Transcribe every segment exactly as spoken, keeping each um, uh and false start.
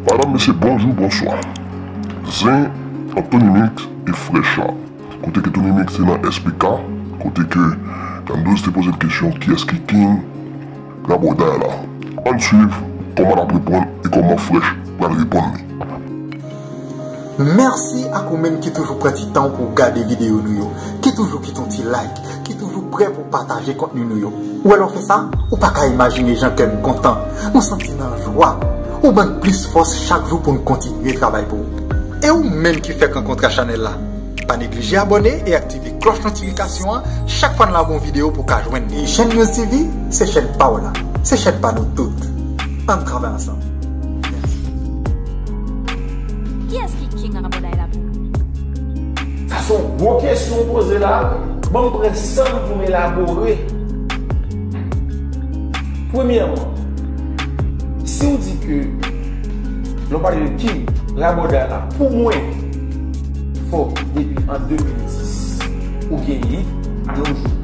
Madanm, mesye, bonjou, bonswa. Zen an Tony Mix e Fresh la. Kote ke Tony Mix te nan S P K, kote ke Dandouz te poze l kesyon kiyès ki king rabòday la. Ann swiv kòman l ap reponn e kòman Fresh pral reponn li. Mèsi ak ou menm ki toujou pran ti tan w pou w gade videyo nou yo, ki toujou kite yon ti like, ki toujou prè pou w pataje kontni nou yo. Ou wè lè w fè sa, ou pa ka imajine jan kè m kontan, m santi nan jwa, ou ban m plis fòs chak jou pou n kontinye travay pou ou. E ou menm ki fèk rankontre chanèl la, pa neglije abòne e aktive klòch notifikasyon an chak fwa n lage yon videyo pou w ka jwenn li. Jèn News T V, se chèn pa w la, se chèn pa nou tout. Ann travay ansanm. Mèsi. Kiyès ki king rabòday la pou ou? Sa se yon gwo kesyon w poze la. Ban m pran san m pou m elabore. Premyèman, si w di ke lè w pale de king rabòday la, pou mwen, fòk depi an de mil dis ou gen hit a nos jours.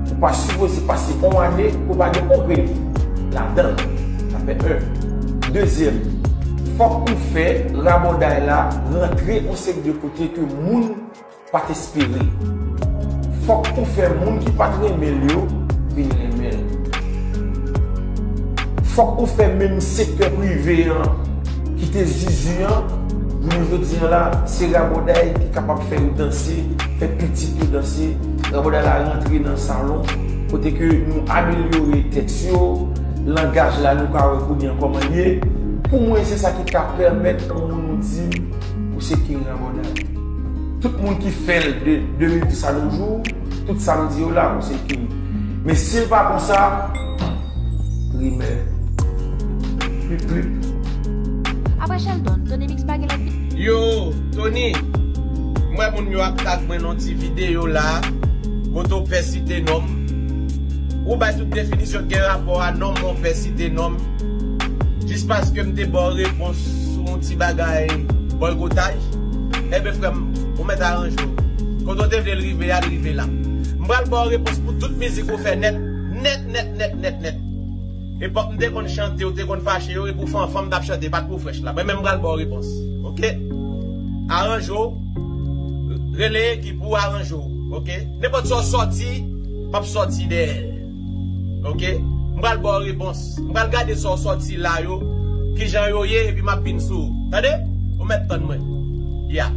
Ou pa sipoze pase yon ane pou w pa gen yon grenn hit ladan l. Sa fè en. Dezyèm, fòk ou fè rabòday la rantre yon seri de kote ke moun pa t espere. Fòk ou fè moun ki pa t renmen l yo vin renmen l. Fòk ou fè menm sektè prive an ki te zuzu an, jounen jodi an la, se rabòday ki kapab fè yo danse, fè pitit yo danse. Rabòday la rantre nan salon, kote ke nou amelyore tèks yo, langaj la nou ka wè kounye an kòman l ye. Pou mwen, se sa ki ka pèmèt yon moun ou di m ou se king rabòday. Tout moun ki fè l de de mil dis a nos jours, tout sa m di yo la, ou se king. Men si l pa konsa, rimè. Plip, plip. Apre Sheldon, Tony Mix pa gen lòt bit? Yo, Tony, m wè moun yo ap tag mwen nan ti videyo la, kote w pè site non m. Ou bay tout definisyon k gen rapò a non m, ou pè site non m. Jis paske m te ba w repons sou yon ti bagay bòykotaj. Enben, frè m, ou mèt aranje w. Kote w te vle l rive a, l rive la. M pral ba w repons pou tout mizik ou fè nèt, nèt, nèt, nèt, nèt, nèt. Epòk m te konn chante, ou te konn fache yo, e pou fanfan m t ap chante, pa t pou Fresh la. Mwen menm m pral ba w repons. Oke? Aranje w, rele ekip ou, aranje w. Oke? Nenpòt sa w sòti, p ap sòti dèyè l. Oke? M pral ba w repons. M pral gade sa w sòti la yo, kijan yo ye, epi m ap vin sou ou. Tande? Ou mèt tann mwen. Ya.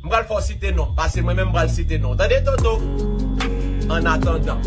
M pral fè w site non m, paske mwen menm m pral site non w. Tande, Toto? Annatandan.